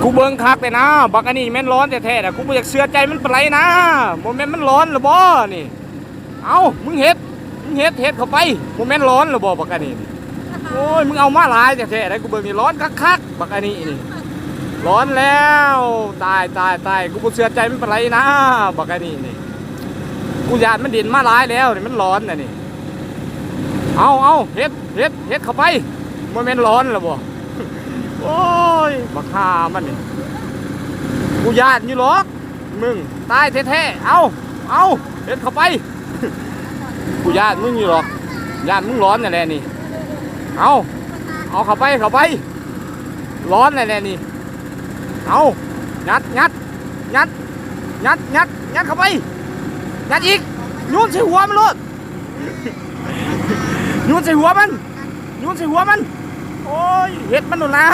ກູເບິ່ງຄັກແຕ່ນາ ບັກອັນນີ້ແມ່ນຫຼອນແທ້ໆນະ ກູບໍ່ຢາກເຊື່ອໃຈມັນປານໃດນາ. ບໍ່ແມ່ນມັນຫຼອນລະບໍ່ນີ້? ເອົ້າ ມຶງເຮັດ ມຶງເຮັດ ເຮັດເຂົ້າໄປ. ບໍ່ແມ່ນຫຼອນລະບໍ່ບັກອັນນີ້? ໂອ້ຍ ມຶງເອົາມາຫຼາຍແທ້ໆໃດ໋ ກູເບິ່ງນີ້ຫຼອນຄັກໆ ບັກອັນນີ້ນີ້. ຫຼອນແລ້ວ ຕາຍ ຕາຍ ຕາຍ ກູບໍ່ເຊື່ອໃຈມັນປານໃດນາ ບັກອັນນີ້ນີ້. ກູຢ້ານມັນຫຼິ້ນມາຫຼາຍແລ້ວນີ້ ມັນຫຼອນນະນີ້. ເອົາ ເອົາ ເຮັດ ເຮັດ ເຮັດເຂົ້າໄປ. ບໍ່ແມ່ນຫຼອນລະບໍ່? ໂອ້ຍ ບັກຫ່າມັນນີ້ ກູຢ້ານຢູ່ຫຼອກ ມຶງຕາຍແທ້ໆ. ເອົາ ເອົາ ເຮັດເຂົ້າໄປ. ກູຢ້ານມຶງຢູ່ຫຼອກ ຢ້ານມຶງຫຼອນນັ້ນແຫຼະນີ້. ເອົາ ເອົາເຂົ້າໄປ ເຂົ້າໄປ. ຫຼອນແລ້ວແຫຼະນີ້. ເອົາ ຍັດ ຍັດ ຍັດ ຍັດ ຍັດ ຍັດເຂົ້າໄປ. ຍັດອີກ. ໂຍນໃສ່ຫົວມັນໂລດ. ໂຍນໃສ່ຫົວມັນ ໂຍນໃສ່ຫົວມັນ. ໂອ້ຍ ເຮັດມັນໂລດນາ.